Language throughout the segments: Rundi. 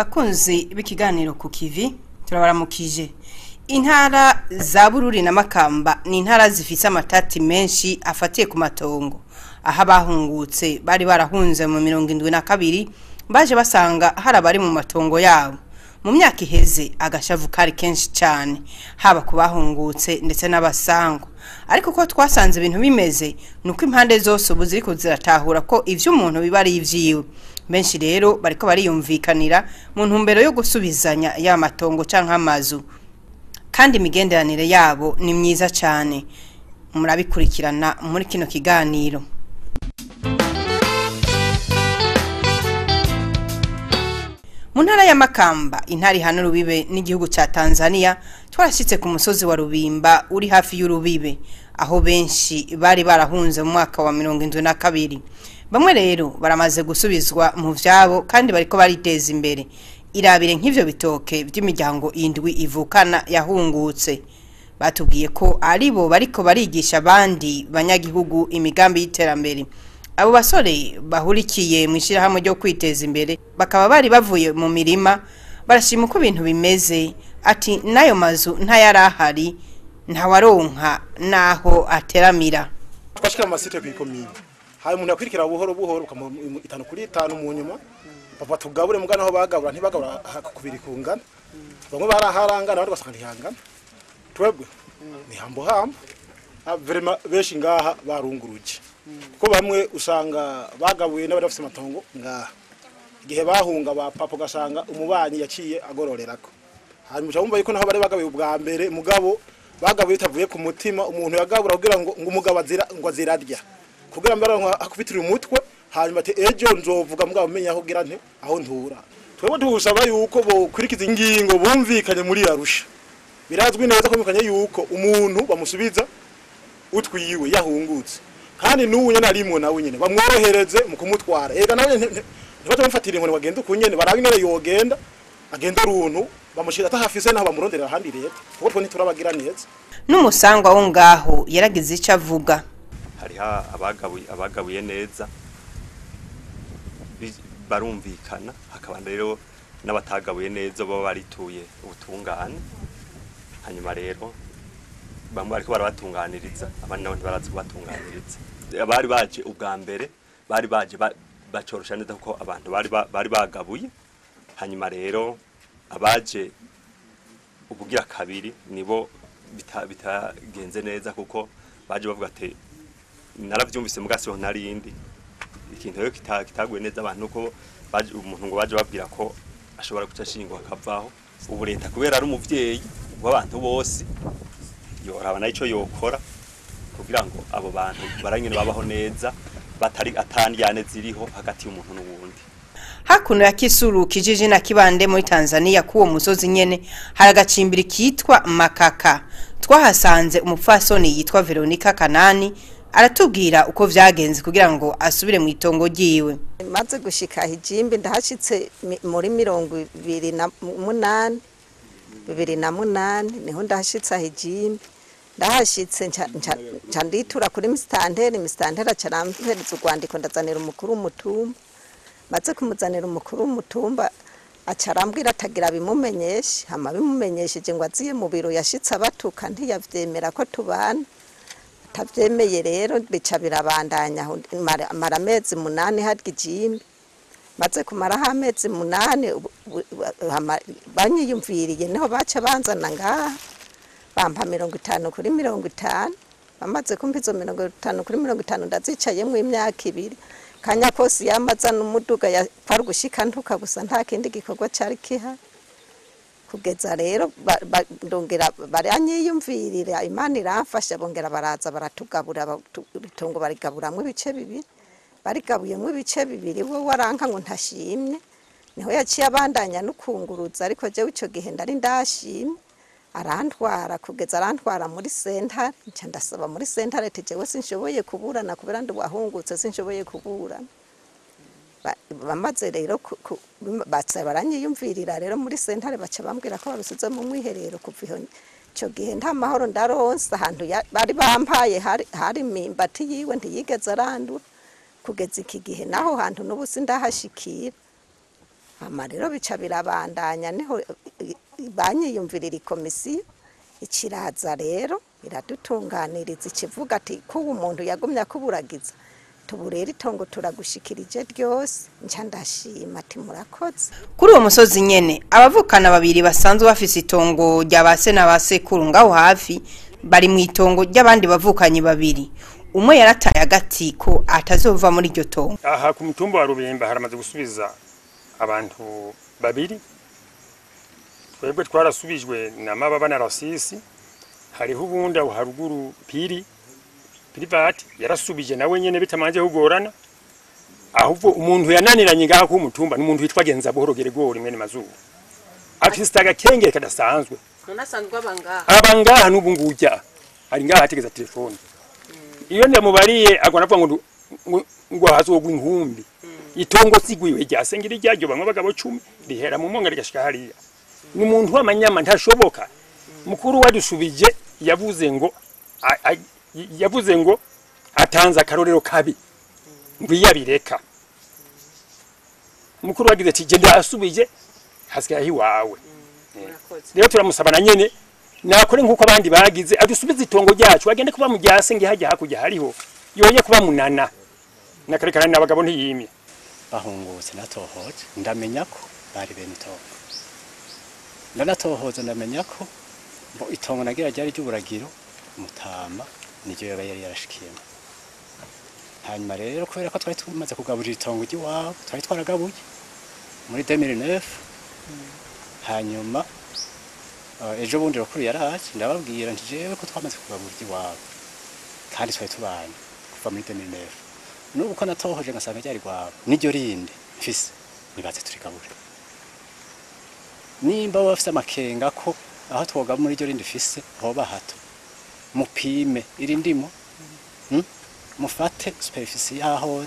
Bakunzi b'ikiganiro ku kivi, turabaramukije. Intara za Bururi na Makamba ni intara zifise amatati menshi afatiye ku matongo. Aho abahungutse bari barahunze mu 72 baje basanga hari abari mu matongo yabo. Mu myaka iheze agashavu kari kenshi cyane, haba ku bahungutse ndetse n'abasangwa. Ariko ko twasanze ibintu bimeze nuko impande zose ubu ziriko ziratahura ko ivy'umuntu biba ari ivyiwe. Benshi rero bariko bariyumvikanira mu ntumbero yo gusubizanya ya matongo canke amazu, kandi imigenderanire yabo ni myiza cyane. Murabikurikirana muri kino kiganiro. Mu ntara ya Makamba, intara ihana urubibe n'igihugu ca Tanzania, twarashitse ku musozi wa Rubimba uri hafi y'urubibe, aho benshi bari barahunze mu mwaka wa 72. Bamwe rero baramaze gusubizwa mu vyabo kandi bariko bariteza imbere. Irabire nk'ivyo bitoke by'imiryango indwi ivukana yahungutse. Batubwiye ko aribo bariko barigisha abandi banyagihugu imigambi y'iterambere. Abo basore bahurikiye mu ishirahamwe ryo kwiteza imbere bakaba bari bavuye mu mirima, barashima uko ibintu bimeze. Ati n'ayo mazu ntayarahari, ntawaronka naho ateramira. Twashika mu masite kw'ikomine, hari umuntu akwirikira buhoro buhoro ukamuha 5 kuri 5 mu nyuma bava tugabure mugana aho bagabura ntibagabura kubiri kungana, bamwe baraharangana abandi basanga ntihangana. Twebwe ni hambo hambo vraiment benshi ngaha barunguruje, kuko bamwe usanga bagabuye n'abari bafise amatongo ngaha, igihe bahunga ba papa ugasanga umubanyi yaciye agororerako. Hanyuma wumva yuko naho bari bagabuye ubwa mbere mugabo bagabuye bitavuye ku mutima, umuntu yagabura kugira ngo umugabo azira ngo azirarya kugira mbara akubitira umutwe, hanyuma ati ejo nzovuga mugabo menya aho gira nte aho ntura. Twebwe tuhusaba yuko bokurikiza ingingo bumvikanye muri Arusha. Birazwi neza ko bumvikanye yuko umuntu bamusubiza utwiwe yahungutse, kandi n'ubu nyene arimwo nawe nyene bamworohereze mu kumutwara. Ega nawe ntibamufatira inkoni bagenda uko nyene, barabe ingene yogenda agenda runtu bamushira atahafise naho bamuronderera ahandi leta, kuko twe ntiturabagira neza. N'umusangwa wo ngaho yaragize ico avuga. Hariho abagabuye neza barumvikana, hakaba rero n'abatagabuye neza baba barituye ubutungane. Hanyuma rero bamwe bariko barabatunganiriza, abandi nabo ntibarazi kubatunganiriza. Abari baje ubwa mbere bari baje bacorosha neza kuko abantu bari bagabuye. Hanyuma rero abaje ubugira kabiri nibo bitagenze neza, kuko baje bavuga ati naravyumvise mugasi ho narindi ikintu rero kitaguye neza abantu, ko baje umuntu ngo baje babwira ko ashobora guca shingwa akavaho. Ubu leta kubera ari umuvyeyi w'abantu bose yoraba naco yokora kugira ngo abo bantu baranyene babaho neza, batari atandyane ziriho hagati y'umuntu n'uwundi. Hakuno ya Kisuru, kijiji na Kibande muri Tanzania, kuwo musozi nyene hari agacimbiri kitwa Makaka. Twahasanze umupfasoni yitwa Veronica Kanani, aratubwira uko vyagenze kugira ngo asubire mu itongo ryiwe. Maze gushika hijimbi ndahashitse muri 2008, 2008 niho ndahashitse hijimbi. Ndahashitse nca nditura kuri mistanteri, mistanteri acarampereza urwandiko ndazanira umukuru w'umutumba. Maze kumuzanira umukuru w'umutumba acarambwira atagira bimumenyeshe, hama bimumenyesheje ngo aziye mu biro yashitse abatuka ntiyavyemera ko tubana. Atavyemeye rero bica birabandanya mara amezi 8 harya ijimbi. Maze kumaraho amezi 8 banyiyumviriye niho baca banzana ngaha bampa 50 kuri 50. Bamaze kumpa izo 50 kuri 50 ndazicayemwo imyaka 2. Kanya kose yamazana umuduga kwari gushika ntuka gusa, nta kindi gikorwa cari kihari. Kugeza rero ndongera baranyiyumvirira, Imana iramfasha, bongera baraza baratugabura itongo barigaburamwo ibice bibiri. Barigabuyemwo ibice bibiri, we waranka ngo ntashimye, niho yaciye abandanya n'ukunguruza. Ariko jewe ico gihe ndari ndashimye, arantwara kugeza arantwara muri sentare. Nca ndasaba muri sentare ati jewe sinshoboye kuburana kubera ndi wahungutse, sinshoboye kuburana. Bamaze rero baca baranyiyumvirira rero muri sentare, baca bambwira ko barusize mu mwiherero. Kuva ico gihe nta mahoro ndaronse, ahantu bari bampaye hari imimbati yiwe ntiyigeze arandura. Kugeza iki gihe naho hantu n'ubu sindahashikira. Hama rero bica birabandanya, niho banyiyumvirira ikomisiyo ikiraza rero iradutunganiriza, ikivuga ati ko uwo muntu yagumye akuburagiza tuburere itongo turagushikirije ryose. Nca ndashima ati murakoze. Kuri uwo musozi nyene abavukana babiri basanzwe bafise itongo rya base na basekuru ngaho hafi bari mu itongo ry'abandi bavukanyi babiri. Umwe yarataye agati ko atazova muri iryo tongo. Aha ku mutumba wa Rubimba haramaze gusubiza abantu babiri. Twebwe twarasubijwe na Mababa na Rasisi. Hariho ubundi aho haruguru Piri Private yarasubije nawe nyene bitamanje kugorana. Ahubwo umuntu yananiranye ngaha ku mutumba n'umuntu witwa Genza Buhoro Geregori mwene Mazuru. Afise agakenge kadasanzwe. None asanzwe abangaha. Abangaha n'ubu ngujya. Ari ngaha ategeza telefone. Iyo ndamubariye agwa navuga ngo ngo hazogwa inkumbi. Itongo sigwiwe ryasengera iryajo bamwe bagabo 10 rihera mu monga rigashika hariya. Ni umuntu w'amanyama ntashoboka. Mukuru wadushubije yavuze ngo atanze akarorero kabi ngo iyabireka. Mukuru wagize ati genda asubije hasigaye iwawe. Rero turamusaba na nyene nakore nkuko abandi bagize adusubize itongo ryacu agende kuba mu ryasenge hajya hakujya hariho yoye kuba munana nakarekana n'abagabo ntiyimye. Bahungutse natohoje ndamenya ko bari bene itongo. Ndanatohoza ndamenya ko itongo nagira ryari ry'uburagiro mutama niryo yaba yari yarashikiyemo. Hanyuma rero kubera ko twari tumaze kugaburira itongo ry'iwabo twari twaragabuye muri 2009. Hanyuma ejo bundi rukuru yaraje ndababwira nti jewe ko twamaze kugaburira iwabo kandi twari tubanye kuva muri 2009. N'ubu ko natohoje ngasanga ryari rwabo niryo rindi mfise nibaze turigabure. Nimba bafise amakenga ko aho twoga muri iryo rindi fise hoba hato mupime iri ndimo mufate superficie yaho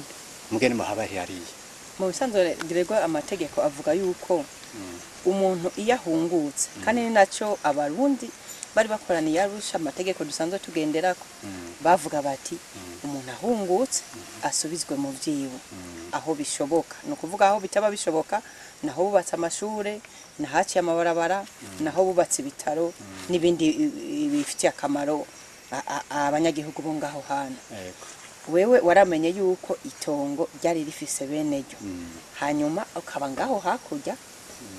mugene muhaba hariye. Mu bisanzwe giregwa amategeko avuga yuko umuntu iyo ahungutse kandi ni naco abarundi bari bakoraniye Arusha amategeko dusanzwe tugenderako bavuga bati umuntu ahungutse asubizwe mu vyiwe aho bishoboka. No kuvuga aho bitaba bishoboka naho bubatse amashure, nahaciye amabarabara, naho bubatse ibitaro n'ibindi bifitiye akamaro abanyagihugu bo ngaho hano. Wewe waramenye yuko itongo ryari rifise bene ryo, hanyuma ukaba ngaho hakurya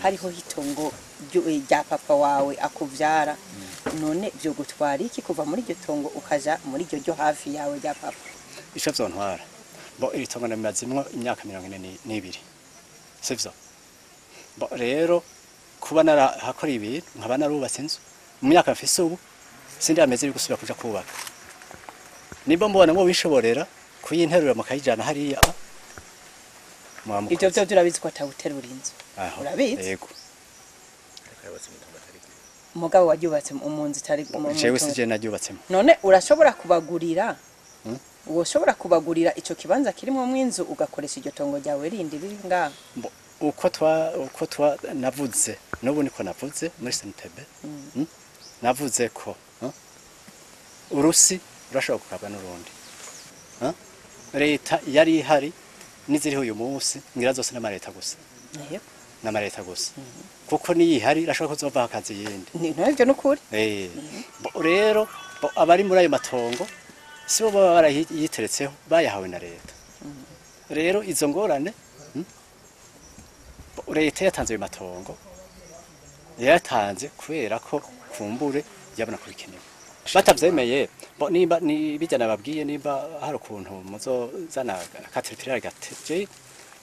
hariho itongo rya papa wawe akuvyara. None byo gutwara iki kuva muri iryo tongo ukaja muri iryo ryo hafi yawe rya papa? Ico vyontwara bo iri tongo namazimwo imyaka 42 sivyo. Bo rero kuba narahakora ibintu nkaba narubatse inzu mu myaka mfise ubu sindi ameze gusubira kuja kubaka. Nimba mbona ngo wishoborera kuyinterura mukayijana hariya. Ivyo vyo turabizi ko atawuterura inzu. Urabizi? Yego. Mugabo waryubatse mu nzu itari jewe sije naryubatsemo. None urashobora kubagurira? Woshobora kubagurira ico kibanza kirimo mu inzu ugakoresha iryo tongo ryawe rindi riri ngaha? Uko twa navuze n'ubu niko navuze muri Sentebe. Navuze ko urusi urashobora gukabwa n'urundi. Leta yari ihari n'iziriho uyu munsi ngira zose n'amareta gusa. Yego. N'amareta gusa. Kuko niyihari irashobora kuzova akazi yindi. Ni navyo nukuri. Rero abari muri ayo matongo sibo baba barayiteretseho bayahawe na leta. Rero izo ngorane leta yatanze ayo matongo yatanze kubera ko kumbure yabona ko bikenewe. Batavyemeye nimba ni bijyana babwiye nimba hari ukuntu muzozana caterpillar gateje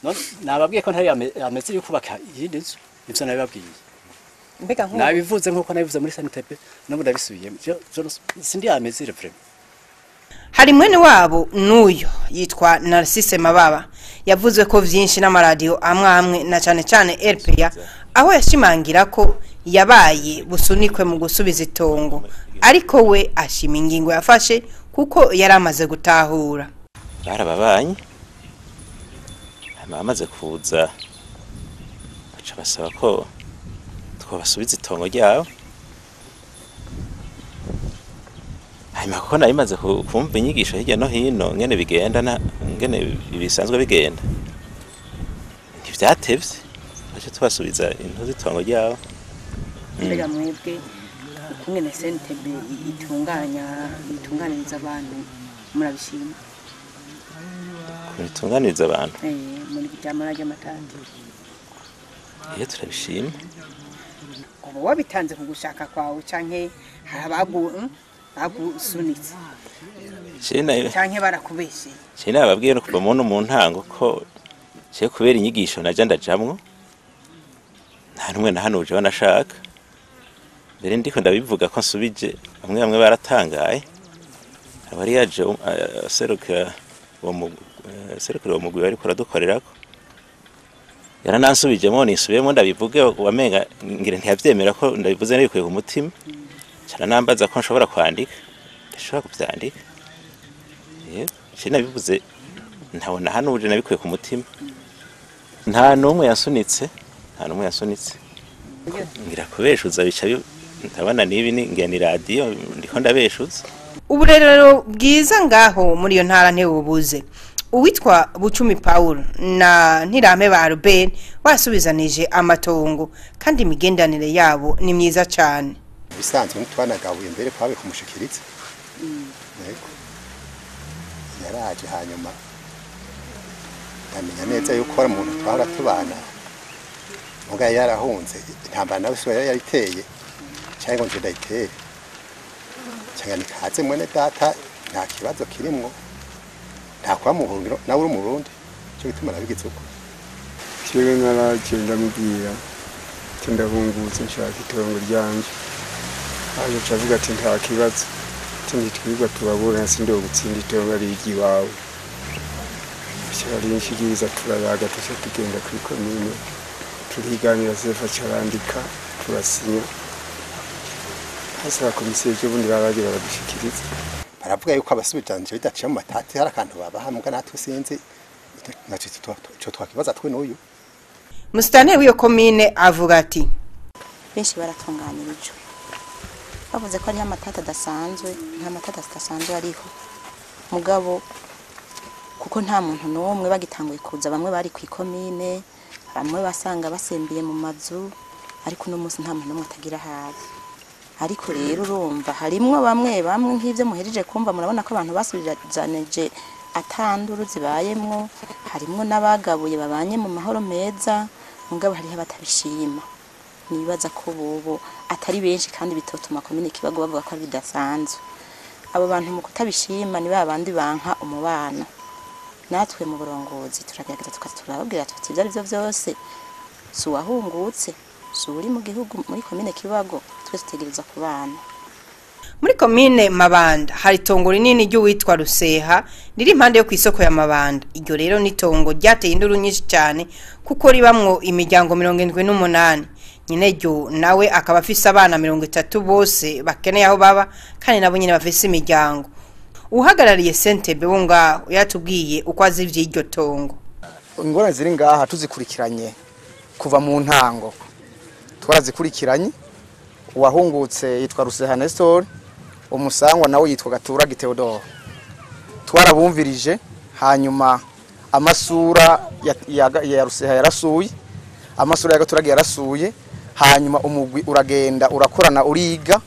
none nababwiye ko ntari ameze yo kubaka iyindi nzu nivyo nabibabwiye. Mbega nko nabivuze nkuko nabivuze muri Sanitepe n'ubu ndabisubiyemo sindi ameze vraiment. Hari mwene wabo n'uyo yitwa Narcisse Mababa yavuze ko vyinshi n'amaradiyo amwe amwe na cane cane RPA aho yashimangira ko yabaye busunikwe mu gusubiza itongo, ariko we ashima ingingo yafashe kuko yari amaze gutahura. Barababanye bamaze kuza baca basaba ko twabasubiza itongo ryabo. Hanyuma kuko nari maze kumva inyigisho hirya no hino ngene bigenda na ngene bisanzwe bigenda ntivyatevye. Duce tubasubiza intuzi itongo ryabo. Mbega mwebwe kumwe na CNTB itunganya itunganiriza abantu murabishima? Itunganiriza abantu muri byamara ry'amatati iyo turabishima. Uba wabitanze ku gushaka kwawe canke hari abagusunitse canke barakubeshye? Cena ababwiye no kuva mu ntango ko cye kubera inyigisho naje ndajamwo nta numwe nahanuje banashaka. Mbere ndiko ndabivuga ko nsubije bamwe bamwe baratangaye. Abari yaje aseruka uwo mugwi bari kuradukorerako yaranansubijemo nisubiyemo ndabivuge wamenga ngira ntiyavyemera ko ndabivuze nabikuye ku mutima. Cana nambaza ko nshobora kwandika, ndashobora kuvyandika. Yego cena nabivuze ntabona hanuje nabikuye ku mutima. Nta numwe yasunitse, nta numwe yasunitse. Ngira kubeshuza bica ndabona nibi ngira ni radio ndiko ndabeshuza. Uburerero bwiza ngaho muri iyo ntara ntibubuze. Uwitwa Bucumi Paul na Ntirame ba Albert basubizanije amatongo kandi imigendanire yabo ni myiza cyane. Bisanzwe ntitwanagabuye mbere kwabe kumushikiritse. Yego. Yaraje hanyuma ndamenya neza yuko ari umuntu twahora tubana. Muga yarahunze intambara nawe so yariteye cyangwa ngo ndayitere. Cyangwa nikaze mwene data nta kibazo kirimwo. Nta kwa muhungiro nawe uri Murundi cyo gituma nabigize uko. Kiwe naragenda mubwira ndahungutse nshaka itongo ryanje. Aje cavuga ati nta kibazo ntitwigwa tubabura sindo gutsinda itongo ari iwawe. Cyari turayaga tuce tugenda kuri komine turiganira sefa carandika turasinya. Hasaba komisiyo cyo bundi babagira badushikiriza. Baravuga yuko abasubijanje bidaciye mu matati hari akantu babaha natwe sinzi naco cyo twakibaza twe n'uyu. Musitanteri w'iyo komine avuga ati benshi baratunganirijwe bavuze ko ari amatati adasanzwe, nta matati adasanzwe ariho mugabo kuko nta muntu n'umwe bagitanguye kuza, bamwe bari ku ikomine, bamwe basanga basembiye mu mazu, ariko uno munsi nta muntu n'umwe atagira habi. Ariko rero urumva harimwo bamwe bamwe nk'ivyo muhejeje kumva, murabona ko abantu basubizanije atanduru zibayemwo, harimwo n'abagabuye babanye mu mahoro meza, mugabo hariho abatabishima. Nibaza ko bobo atari benshi kandi bitotuma komine Kibago bavuga ko bidasanzwe. Abo bantu mu kutabishima ni babandi banka umubano. Natwe mu burongozi turagerageza tukaturababwira tuti ivyo arivyo vyose si uwahungutse si uri mu gihugu muri komine Kibago twese tutegereza kubana. Muri komine Mabanda hari itongo rinini ry'uwitwa Ruseha riri impande yo kwisoko ya Mabanda. Iryo rero ni itongo ryateye induru nyinshi cyane kuko ribamwo imiryango 78. Nyine ryo nawe akaba afise abana 30 bose bakeneye aho baba kandi nabo nyine bafise imiryango. Uhagarariye Sentebe wo ngaho yatubwiye uko azi ivy'iryo tongo. Ingorane ziri ngaha tuzikurikiranye kuva mu ntango. Twarazikurikiranye. Uwahungutse yitwa Ruseha Nestor, umusangwa nawe yitwa Gaturage Theodore. Twarabumvirije hanyuma amasura ya Ruseha yarasuye, amasura ya Gaturage yarasuye, hanyuma umugwi uragenda urakorana uriga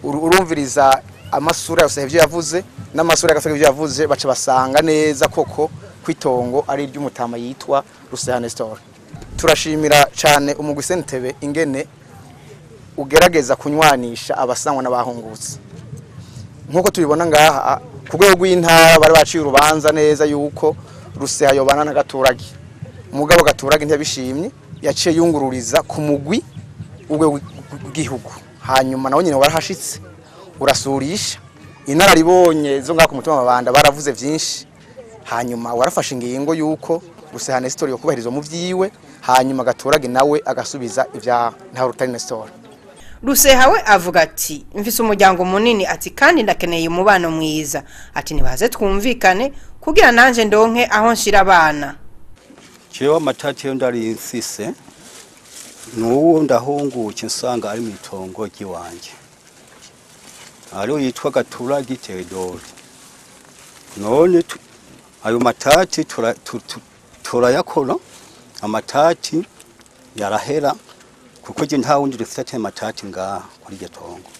urumviriza amasura ya Ruseha ivyo yavuze n'amasura ya Gaturage ivyo yavuze, baca basanga neza koko kwitongo ari iry'umutama yitwa Ruseha Nestor. Turashimira cyane umugwi Sentebe ingene ugerageza kunywanisha abasangwa n'abahungutse. Nkuko tubibona ngaha ku rwego rw'intara bari baciye urubanza neza yuko Ruseha yobana na Gaturage. Mugabo Gaturage ntiyabishimye, yaciye yungururiza ku mugwi urwego rw'igihugu. Hanyuma nawe nyine warahashitse urasurisha inararibonye zo ngaha ku mutima Mabanda baravuze vyinshi. Hanyuma warafashe ingingo yuko Ruseha Nestor yokubahirizwa mu vyiwe, hanyuma Gaturage nawe agasubiza ivya Ntaho Nestor. Ruseha we avuga ati mfise umuryango munini, ati kandi ndakeneye umubano mwiza, ati nibaze twumvikane kugira nanje ndonke aho nshira abana. Jewe amatati yo ndari mfise nuwo ndahunguke nsanga ari mitongo giwanje. Ari yitwa Gaturage Theodore. None ayo matati turayakora amatati Yarahera kuko je nta wundi dufitanye amatati ngaha kuri iryo tongo.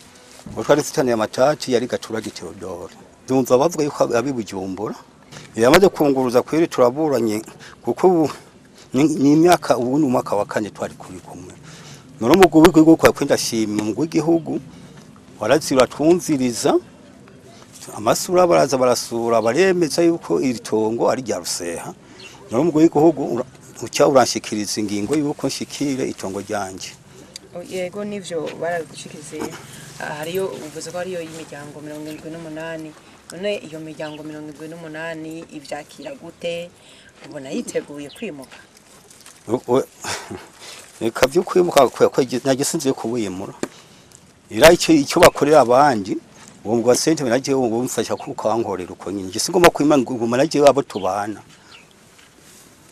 Uwo twari dufitaniye amatati yari Gaturage Theodore. Ndumva bavuga yuko abi Bujumbura yamaze kunguruza kweri, turaburanye kuko ubu ni imyaka, ubu ni umwaka wa kane twari kuri kumwe. None umugwi w'igihugu kwa kwindashima umugwi w'igihugu warazira twumviriza amasura, baraza barasura, baremeza yuko iri tongo ari rya Ruseha. None umugwi w'igihugu uca uranshikiriza ingingo yuko nshikire itongo ryanje. Yego, nivyo baragushikirize. Hariyo uvuze ko hariyo imiryango 78. None iyo miryango 78 ivyakira gute? Ubona yiteguye kwimuka? Reka vyo kwimuka nagisinziye kuwimura ira icyo bakorera abandi. Uwo mugwa sente nagiye wumfasha kuko wankorera uko nyine nje singomba kwima, nguma nagiye abo tubana.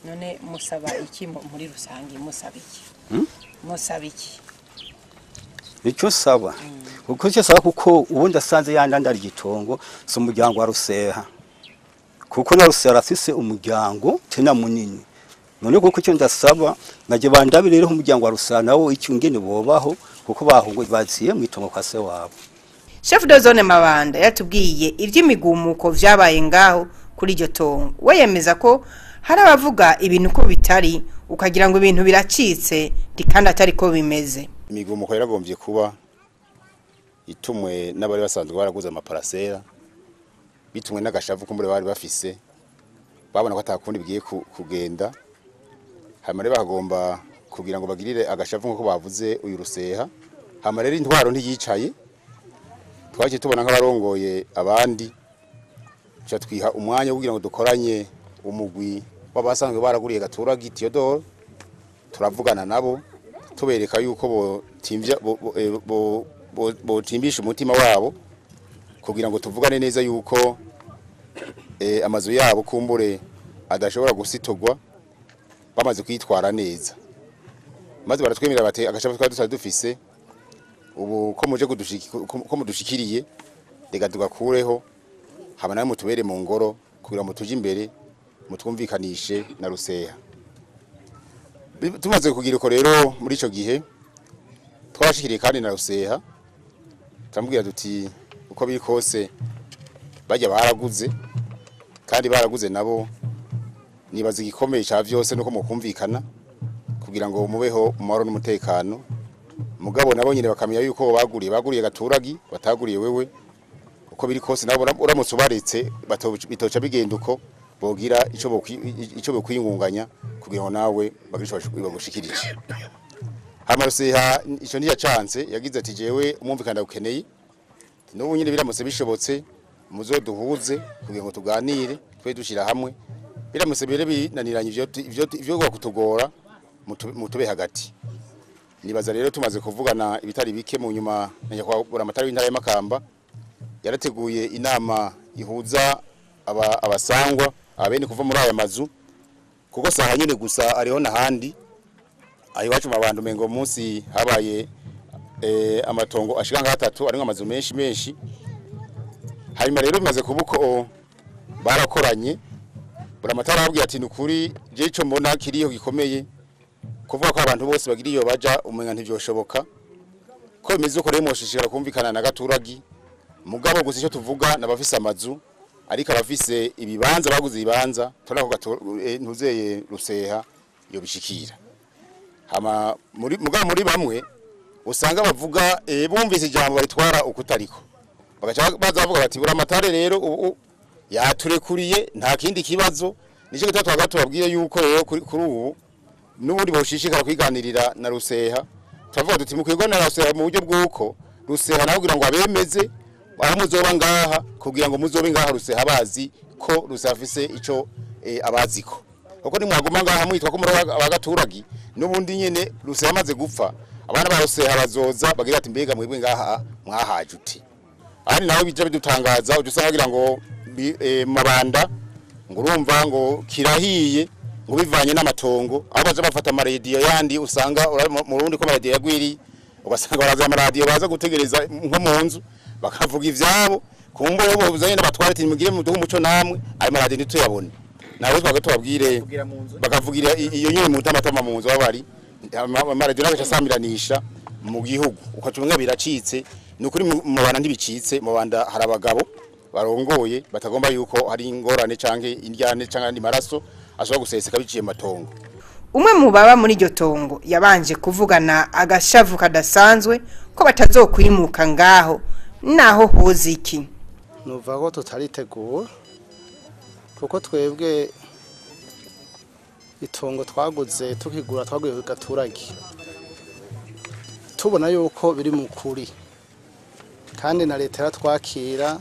None musaba iki muri rusange? Musaba iki? Musaba iki? Icyo saba, kuko icyo saba, kuko ubundi asanze yandandara igitongo si umuryango wa Ruseha, kuko na Ruseha arafise umuryango tena munini. None kuko icyo ndasaba naje bandabire rero umuryango wa Ruseha nawo icyo ngene bobaho, kuko bahungu baziye mu itongo kwa se wabo. Chef de zone Mabanda yatubwiye ivy'imigumuko vyabaye ngaho kuri iryo tongo. We yemeza ko hari abavuga ibintu ko bitari, ukagira ngo ibintu biracitse kandi atari ko bimeze. Imigumuko yaragombye kuba itumwe n'abari basanzwe baraguze amaparasera, bitumwe n'agashavu kumbure bari bafise, babona ko atakundi bigiye kugenda. Hanyuma rero bakagomba kugira ngo bagirire agashavu nk'uko bavuze uyu Ruseha. Hanyuma rero intwaro ntiyicaye, twaciye tubona nk'abarongoye abandi, tuca twiha umwanya wo kugira ngo dukoranye umugwi w'abasanzwe baraguriye Gaturage Theodore. Turavugana nabo, tubereka yuko botimbisha umutima wabo kugira ngo tuvugane neza yuko amazu yabo kumbure adashobora gusitogwa bamaze kwitwara neza. Maze baratwemerera bati agashavu twari dusanzwe dufise ubu ko muje ko mudushikiriye, reka tugakureho, hama nawe mutubere mu ngoro kugira ngo mutuje imbere mutwumvikanishe na Ruseha. Tumaze kugira uko rero, muri ico gihe twashikiriye kandi na Ruseha, turamubwira duti uko biri kose bajya baraguze, kandi baraguze nabo nibaza igikomeye ca vyose nuko mukumvikana kugira ngo mubeho mu mahoro n'umutekano. Mugabo nabo nyine bakamenya yuko baguriye Gaturagi, bataguriye wewe. Uko biri kose nabo uramutse ubaretse bitoca bigenda uko bogira ico bokwiyungunganya kugira ngo nawe bagire ico bagushikirije. Hama Ruseha ico ntiyacanse, yagize ati jewe umwumvikana ndagukeneye, n'ubu nyine biramutse bishobotse muzoduhuze kugira ngo tuganire twe dushira hamwe, biramutse bire binaniranye ivyo kutugora mutube hagati. Nibaza rero tumaze kuvugana ibitari bike, mu nyuma na nyakubahwa amatari w'intara ya Makamba yarateguye inama ihuza abasangwa abene kuva muri aya mazu, kuko saha nyine gusa ariho n'ahandi aho iwacu mu mengo munsi habaye amatongo ashika nka 3 arimo amazu menshi menshi. Hanyuma rero bimaze kubuko barakoranye, buramatara arababwira ati nukuri je ico mbona kiriho gikomeye kuvuga ko abantu bose bagira iyo baja umenga ntivyoshoboka, ko bimeze uko rero moshishikara kumvikana na Gaturagi. Mugabo gusa icyo tuvuga nabafise amazu, ariko abafise ibibanza baguze ibibanza turako ntuzeye Ruseha yo bishikira. Hama muri mugabo muri bamwe usanga bavuga bumvise ijambo baritwara ukutariko, bagaca bazavuga bati buramatare rero ubu yaturekuriye nta kindi kibazo. Nico gituma twaga tubabwiye yuko rero kuri ubu n'ubundi boshishikara kwiganirira na Ruseha. Turavuga duti mukwigwa na Ruseha mu buryo bw'uko Ruseha nawe kugira ngo abemeze aho muzoba ngaha, kugira ngo muzobe ngaha Ruseha bazi ko Ruseha afise ico abaziko, kuko nimwaguma ngaha mwitwa ko muri abagaturagi n'ubundi nyene Ruseha amaze gupfa abana ba Ruseha bazoza bagira ati mbega mwebwe ngaha mwahaje uti. Ahandi naho bija bidutangaza, uje usanga bagira ngo Mabanda ngo urumva ngo kirahiye ngo bivanye n'amatongo, aho baza bafata amaradiyo yandi usanga mu rundi ko amaradiyo yagwiriye, ugasanga baraza amaradiyo baza gutegereza nko mu nzu bakavuga ivyabo, kumbe bo buzanye n'abatware ati mugire muduhe umuco namwe, ayo maradiyo ntituyabone. Nawe twaga tubabwire bakavugira iyo nyine mu tamatama mu nzu babari. Amaradiyo nawe asamiranisha mu gihugu ukaca biracitse. Ni ukuri mu bana ntibicitse, mu banda hari abagabo barongoye batagomba yuko hari ingorane canke indyane canke andi maraso ashobora guseseka biciye mu matongo. Umwe mu baba muri iryo tongo yabanje kuvugana agashavu kadasanzwe ko batazokwimuka ngaho naho hoza iki. Nuva ko tutaritegura, kuko twebwe itongo twaguze, tukigura twaguye gaturage tubona yuko biri mu kuri, kandi na leta yaratwakira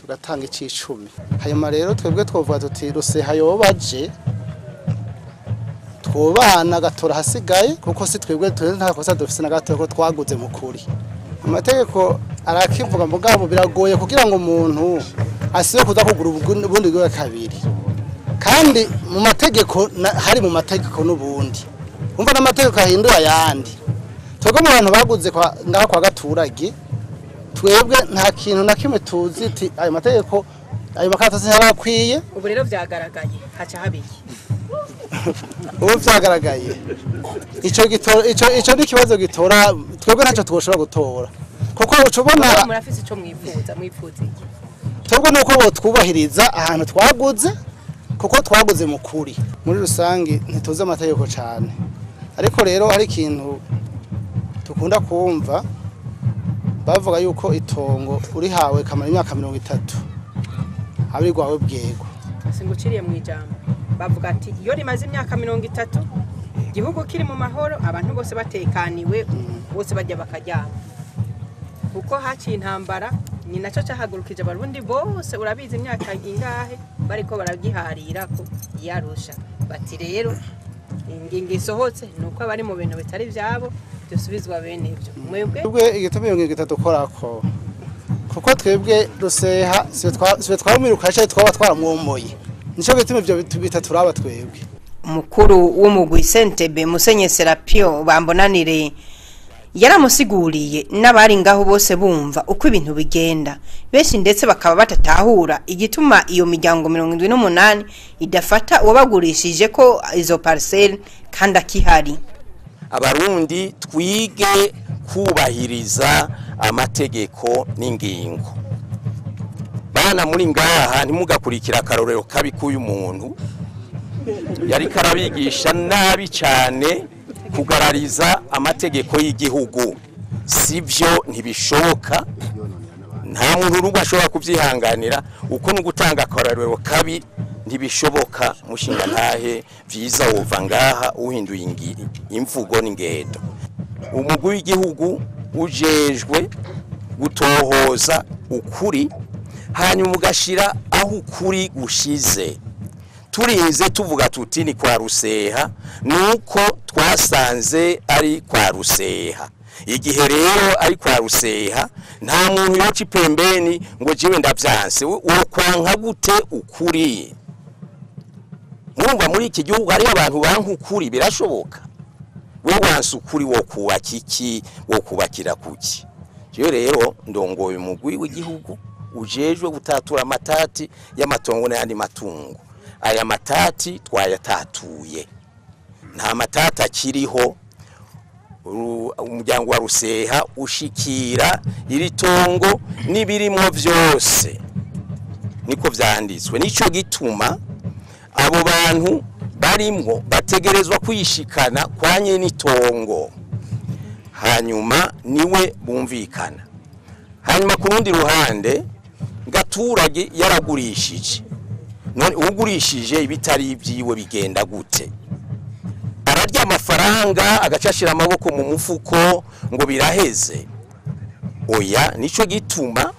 tugatanga icicumi. Hanyuma rero twebwe twovuga tuti Ruseha yobaje twobana gatora hasigaye, kuko si twebwe nta kosa dufise na gato ko twaguze mu kuri. Amategeko arakivuga, mugabo biragoye kugira ngo umuntu asibe kuza kugura ubundi bwa kabiri, kandi mu mategeko hari mu mategeko n'ubundi umva n'amategeko ahindura ayandi. Twebwe mu bantu baguze kwa ngaha kwa gaturage, twebwe nta kintu na kimwe tuzi ati ayo mategeko ayo makaratasi ntarakwiye. Ubu rero vyagaragaye haca habiki? Ubu vyagaragaye ico gitora, ico ni kibazo gitora twebwe ntacyo twoshobora gutora, kuko ucubona murafise ico mwifuza. Mwifuza iki? Twebwe nuko bo twubahiriza ahantu twaguze, kuko twaguze mu kuri. Muri rusange ntituzi amategeko cyane, ariko rero hari ikintu tukunda kumva bavuga yuko itongo urihawe kamara imyaka 30 abirwawe bwego. Singuciriye mu ijambo, bavuga ati iyo rimaze imyaka 30 igihugu kiri mu mahoro, abantu bose batekaniwe, bose bajya bakaryama, kuko haciye intambara ni nacyo cyahagurukije abarundi bose. Urabizi imyaka ingahe bariko baragiharira ko yarusha, bati rero ingingo isohotse nuko abari mu bintu bitari byabo dusubizwa bene ibyo. Mwebwe twebwe igituma iyo ngingo itadukorako, kuko twebwe Ruseha siwe twamwiruka cyane, twaba twaramwomoye, nico gituma ivyo bitaturaba twebwe. Umukuru w'umugwi Sentebe Musenye Serapio Bambonanire yaramusiguriye n'abari ngaho bose bumva uko ibintu bigenda, benshi ndetse bakaba batatahura igituma iyo miryango 78 idafata uwabagurishije ko izo parcelle kandi akihari. Abarundi twige kubahiriza amategeko n'ingingo. Bana muri ngaha ntimugakurikira akarorero kabi k'uyu muntu yari karabigisha nabi cyane kugarariza amategeko y'igihugu. Sivyo, ntibishoboka, nta muntu n'umwe ashobora kubyihanganira. Uko ni gutanga akarorero kabi, ntibishoboka. Mushinga ntahe vyiza wova ngaha uhinduye imvugo n'ingendo. Umugwi w'igihugu ujejwe gutohoza ukuri, hanyuma ugashira aho ukuri gushize. Turinze tuvuga tuti ni kwa Ruseha, nuko twasanze ari kwa Ruseha. Igihe rero ari kwa Ruseha, nta muntu yoca ipembeni ngo jewe ndavyanse. Wokwanka gute ukuri? Murumva muri iki gihugu hari abantu banka ukuri, birashoboka. We wanse ukuri wokubaka iki? Wokubakira kuki? Jewe rero ndongoye umugwi w'igihugu ujejwe gutatura amatati y'amatongo n'ayandi matungo. Aya matati twayatatuye, nta matati akiriho. Umuryango wa Ruseha ushikira iri tongo n'ibirimo vyose, niko vyanditswe. Nico gituma abo bantu barimwo bategerezwa kwishikana kwa nyene itongo, hanyuma niwe bumvikana. Hanyuma ku rundi ruhande Gaturage yaragurishije. None ugurishije ibitari ibyiwe bigenda gute? Ararya amafaranga agacashira amaboko mu mufuko ngo biraheze? Oya, nico gituma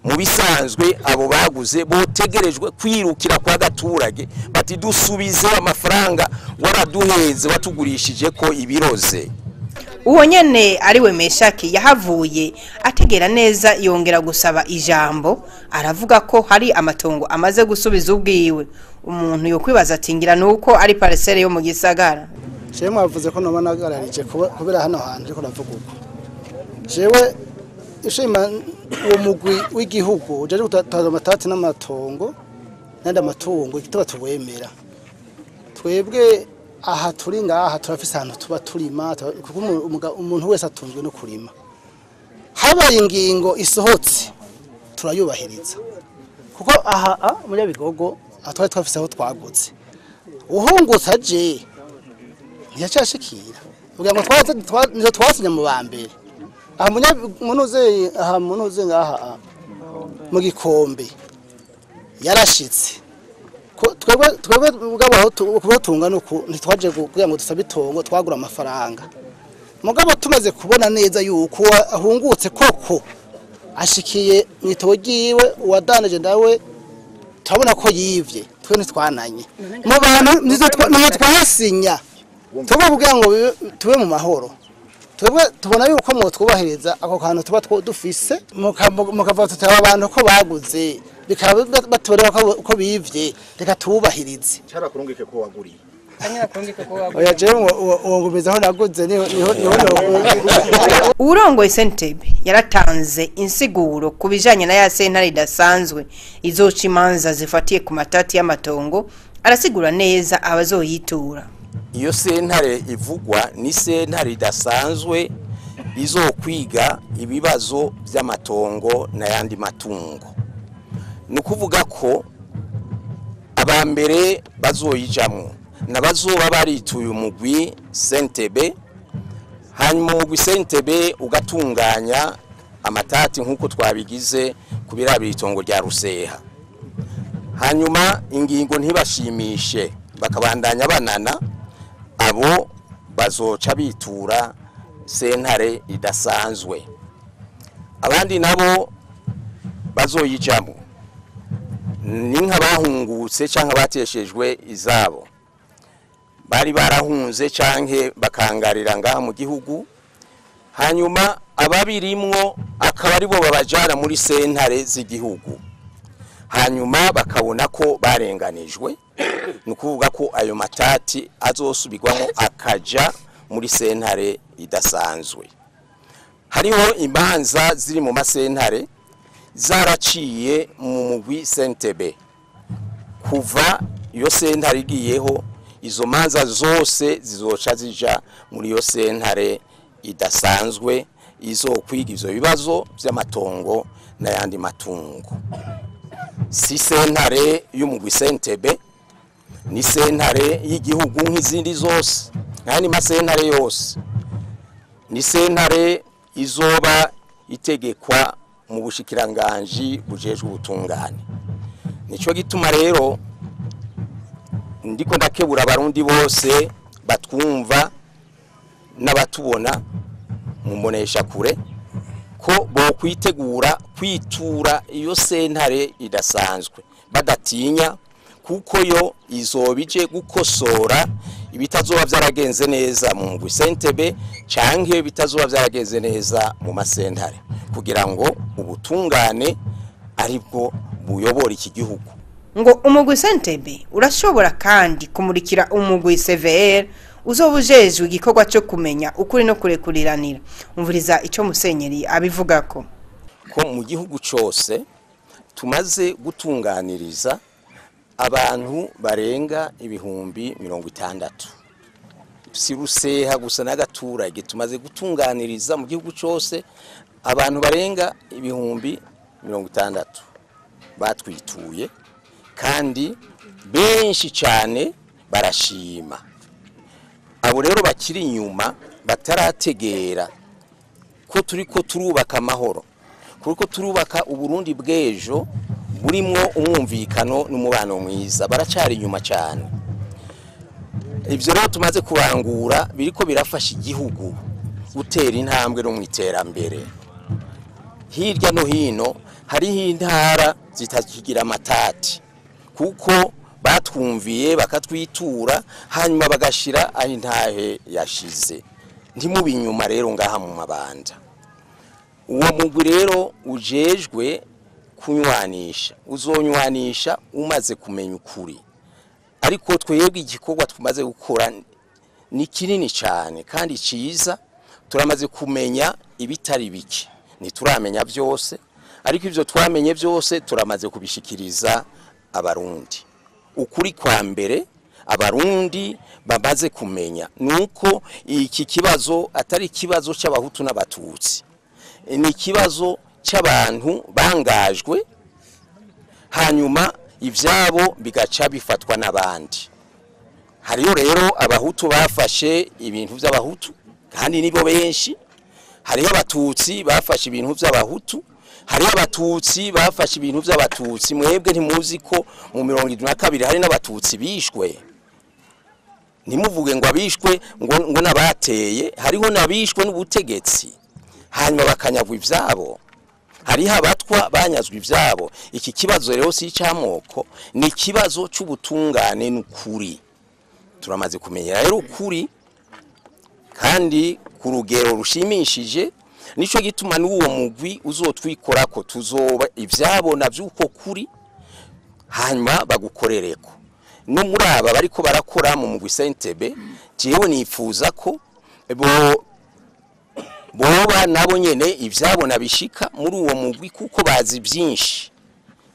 mu bisanzwe abo baguze botegerejwe kwirukira kwa Gaturage bati dusubize amafaranga waraduheze watugurishije ko ibiroze. Uwo nyene ariwe Meshaki yahavuye ategera neza, yongera gusaba ijambo, aravuga ko hari amatongo amaze gusubiza ubwiwe. Umuntu yokwibaza ati ngira nuko ari parcelle yo mu gisagara. Jewe mwavuze ko noba nagararije kubera hano hantu ariko navuga uko. Jewe ishima uwo mugwi w'igihugu ujeje gutaza amatati n'amatongo n'andi amatungo igituma tuwemera. Twebwe Aha turi ngaha turafise ahantu tuba turima, kuko umuntu wese atunzwe no kurima. Habaye ingingo isohotse turayubahiriza, kuko aha muri Bigogo twari twafise aho twagutse. Uhungutse aje ntiyacashikira kugira ngo twasinye mu ba mbere. Aha munuze ngaha mu Gikombe yarashitse. Twebwe mugabo aho tungana uku ntitwaje kugira ngo dusabe itongo, twagura amafaranga. Mugabo tumaze kubona neza yuko ahungutse koko ashikiye mwitobo ryiwe, uwadanije ndawe turabona ko yivye, twe ntitwananye mu bantu nizo twasinya twebwe kugira ngo tube mu mahoro. Twebwe tubona yuko mwotwubahiriza ako kantu tuba dufise, mukava tutaba abantu ko baguze bikaba batorera ko bivye, reka tubahirize. Carakurungike ko waguriye. Oya jewe uwo naguze niho. Urongoye Sentebe yaratanze insiguro ku bijanye na ya sentare idasanzwe izoca imanza zifatiye ku matati y'amatongo, arasigura neza abazoyitura. Iyo sentare ivugwa ni sentare idasanzwe izokwiga ibibazo by'amatongo n'ayandi matungo. Ni ukuvuga ko abambere bazoyijamwo nabazoba barituye umugwi Sentebe, hanyuma umugwi Sentebe ugatunganya amatati nk'uko twabigize ku birabira itongo rya Ruseha. Hanyuma ingingo ntibashimishe bakabandanya banana, abo bazoca bitura sentare idasanzwe. Abandi nabo bazoyijamwo ni nk'abahungutse canke bateshejwe izabo, bari barahunze canke bakangarira ngaha mu gihugu, hanyuma ababirimwo akaba aribo babajana muri sentare z'igihugu, hanyuma bakabona ko barenganijwe. Ni ukuvuga ko ayo matati azosubirwamo akaja muri sentare idasanzwe. Hariho imanza ziri mu masentare zaraciye mu mugwi Sentebe. Kuva iyo sentare igiyeho, izo manza zose zizoca zija muri iyo sentare idasanzwe izokwiga ivyo bibazo vy'amatongo n'ayandi matungo. Si sentare y'umugwi Sentebe, ni sentare y'igihugu nk'izindi zose, n'ayandi masentare yose. Ni sentare izoba itegekwa mu bushikiranganji bujejwe ubutungane. Nico gituma rero ndiko ndakebura abarundi bose batwumva n'abatubona mu mbonesha kure ko bokwitegura kwitura iyo sentare idasanzwe badatinya, kuko yo izobije gukosora ibitazoba byaragenze neza mu mugwi Sentebe canke bitazoba byaragenze neza mu masentare, kugira ngo ubutungane aribwo buyobora iki gihugu. Ngo umugwi Sentebe urashobora kandi kumurikira umugwi CVR uzobujejwe igikorwa cyo kumenya ukuri no kurekuriranira. Umvuriza ico musenyeri abivugako. Ko mu gihugu cose tumaze gutunganiriza abantu barenga 60,000. Si Ruseha gusa n'agaturage, tumaze gutunganiriza mu gihugu cose abantu barenga 60,000 batwituye, kandi benshi cyane barashima. Abo rero bakiri inyuma batarategera ko turiko turubaka amahoro, kuko turubaka Uburundi bw'ejo burimwo umwumvikano n'umubano mwiza, baracari inyuma cyane. Ivyo rero tumaze kurangura biriko birafasha igihugu gutera intambwe no mu iterambere. Hirya no hino hariho intara zitakigira amatati, kuko batwumviye bakatwitura, hanyuma bagashira aho intahe yashize. Ntimubi inyuma rero ngaha mu mabanda. Uwo mugwi rero ujejwe kunywanisha, uzonywanisha umaze kumenya ukuri. Ariko twebwe igikorwa tumaze gukora ni kinini cyane kandi ciza, turamaze kumenya ibitari bike, ntituramenya byose, ariko ivyo twamenye byose turamaze kubishikiriza abarundi. Ukuri kwa mbere Abarundi bamaze kumenya nuko iki kibazo atari ikibazo cy'abahutu n'abatutsi, ni ikibazo cy'abantu bangajwe hanyuma ivyabo bigaca bifatwa n'abandi. Hariyo rero abahutu bafashe ibintu by'abahutu kandi nibo benshi, hariyo abatutsi bafashe ibintu by'abahutu, hariyo abatutsi bafashe ibintu by'abatutsi. Mwebwe ntimuzi ko mu 72 hari n'abatutsi bishwe? Ntimuvuge ngo abishwe ngo nabateye, hariho nabishwe n'ubutegetsi hanyuma bakanyagwa ivyabo, hariho abatwa banyazwe ivyabo. Iki kibazo rero si ic'amoko, ni ikibazo c'ubutungane n'ukuri. Turamaze kumenya rero ukuri kandi ku rugero rushimishije, nico gituma n'uwo mugwi uzotwikorako tuzoba ivyabona vy'uko kuri hanyuma bagukorereko. No muri aba bariko barakora mu mugwi Sentebe, jewe nifuza ko boba nabo nyene ivyabona bishika muri uwo mugwi, kuko bazi byinshi.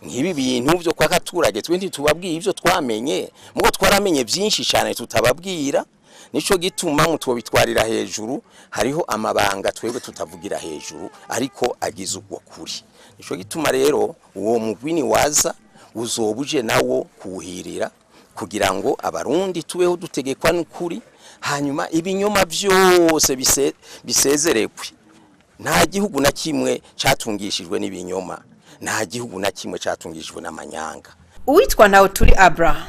Nk'ibi bintu byo kwa Katurage twe ntitubabwiye ivyo twamenye, mugo twaramenye byinshi cyane tutababwira. Nico gituma mutobitwarira hejuru, hariho amabanga twebwe tutavugira hejuru ariko agize ubwo kuri. Nico gituma rero uwo mugwi ni waza uzobuje nawo kuhirira kugira ngo abarundi tubeho dutegekwa n'ukuri, hanyuma ibinyoma byose bisezerekwe. Nta gihugu na kimwe catungishijwe n'ibinyoma, nta gihugu na kimwe catungishijwe n'amanyanga. Uwitwa ntawe turi Abraham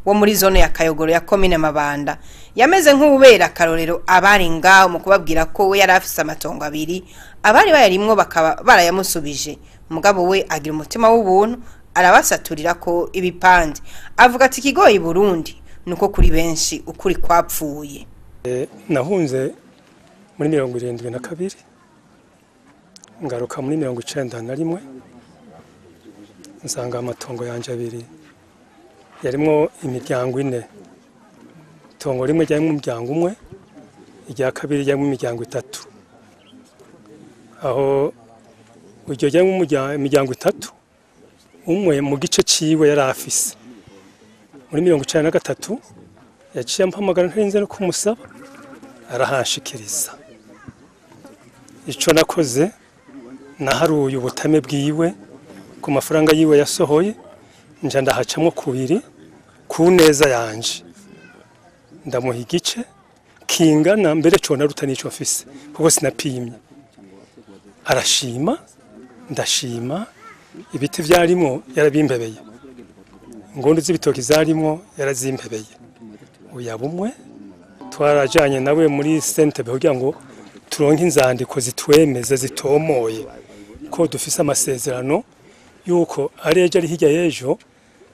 wo muri zone ya Kayogoro ya komine Mabanda yameze nk'ubera akarorero abari ngaho mu kubabwira ko we yari afise amatongo abiri, abari bayarimwo bakaba barayamusubije. Mugabo we agira umutima w'ubuntu arabasaturira ko ibipande, avuga ati ikigoyi Burundi nuko kuri benshi ukuri kwapfuye. Nahunze muri 72 ngaruka muri 91 nsanga amatongo yanje abiri yarimwo imiryango ine. Itongo rimwe ryarimo umuryango umwe, irya kabiri ryarimo imiryango itatu. Aho iryo ryarimo imiryango itatu, umwe mu gice ciwe yari afise. Muri 93 yaciye ampamagara ntarinze no kumusaba, arahanshikiriza. Ico nakoze, naharuye ubutame bwiwe ku mafaranga yiwe yasohoye, nja ndahacamwo kubiri ku neza yanje, ndamuha igice kingana mbere cona ruta nico mfise kuko sinapimye. Arashima, ndashima. Ibiti vyarimo yarabimpebeye, ingondo z'ibitoki zarimo yarazimpebeye. Uya bumwe twarajanye nawe muri Sentebe kugira ngo turonke inzandiko zitwemeza zitomoye ko dufise amasezerano yuko ari ejo ari hirya y'ejo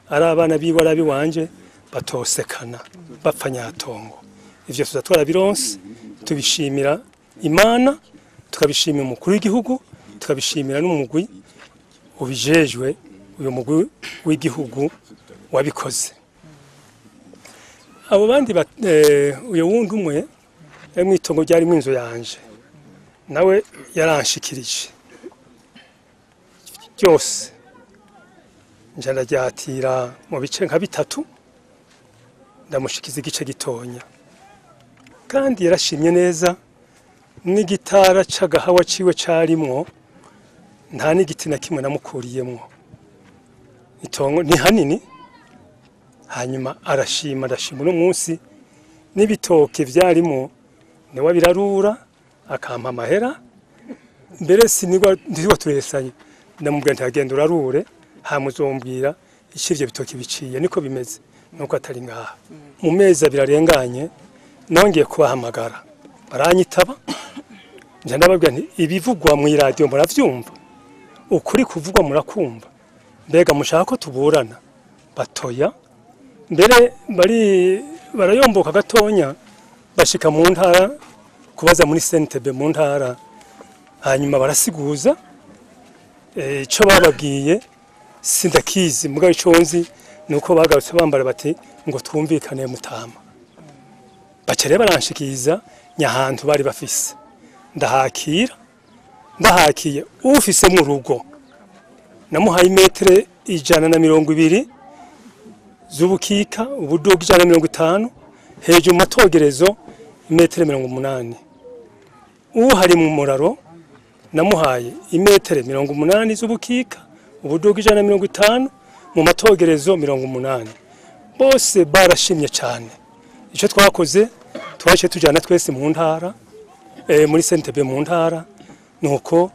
ari abana biwe ari abiwanje batosekana bapfa nyatongo. Ivyo tuza twarabironse, tubishimira Imana, tukabishimira umukuru w'igihugu, tukabishimira n'umugwi ubijejwe, uyu mugwi w'igihugu wabikoze. Abo bandi uyo wundi umwe yari mw'itongo ryarimo inzu yanje, nawe yaranshikirije byose, nja ndaryatira mu bice nka bitatu, ndamushikiza igice gitonya, kandi yarashimye neza. N'igitara c'agahawa ciwe carimwo nta n'igiti na kimwe namukuriyemwo, itongo ni hanini. Hanyuma arashima, arashima uno munsi n'ibitoke vyarimo niwe birarura akampa amahera. Mbere sinigwa ndiwa turesanye, ndamubwira nti agenda urarure hamuzombwira icyo ivyo bitoke biciye, niko bimeze nuko atari ngaha. Mu mezi abiri arenganye nongeye kubahamagara baranyitaba, nja ndababwira nti ibivugwa mu iradiyo muravyumva, ukuri kuvugwa murakumva, mbega mushaka ko tuburana? Batoya mbere bari barayomboka gatonya bashika mu ntara kubaza muri Sentebe mu ntara, hanyuma barasiguza ico bababwiye sindakizi, mugabo ico nzi nuko bagarutse bambara bati ngo twumvikane mutama. Baca rero baranshikiza nyahantu bari bafise, ndahakira, ndahakiye ufise mu rugo namuhaye imetere 120 z'ubukika, ubuduga 150, hejuru matogerezo imetero 80. Uhari mu muraro namuhaye imetero 80 z'ubukika, ubuduga 150, mu matogerezo 80. Bose barashimye cyane. Icyo twakoze twaje tujyana twese mu ntara, muri sentebe mu ntara, nuko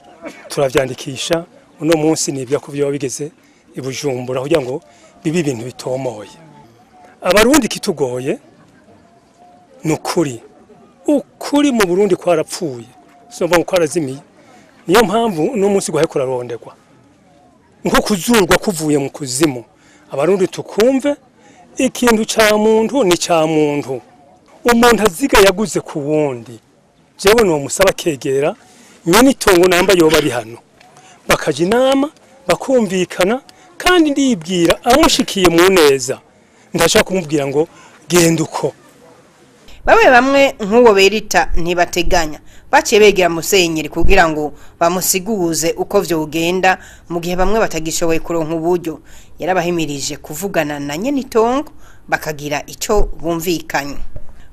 turavyandikisha. Uno munsi nibya ko byo bigeze ibujumbura kugira ngo bibi ibintu bitomoye. Abarundi kitugoye nukuri, ukuri mu Burundi kwarapfuye, somba kwarazimiye. Niyo mpamvu uno munsi gwahe kurarondegwa nko kuzurwa kuvuye mu kuzimu. Abarundi tukumve ikintu ca muntu ni ca muntu. Umuntu aziga yaguze ku wundi, jewe no musaba kegera nyene itongo namba yoba ari hano, bakaja inama bakumvikana. Kandi ndibwira amushikiye mu neza, ndashaka kumubwira ngo genda uko. Bamwe bamwe nk'uwo berita ntibateganya baciye begera musenyeri kugira ngo bamusiguze uko vyogenda, mu gihe bamwe batagishoboye kuronka uburyo. Yarabahimirije kuvugana na nyene itongo bakagira ico bumvikanye.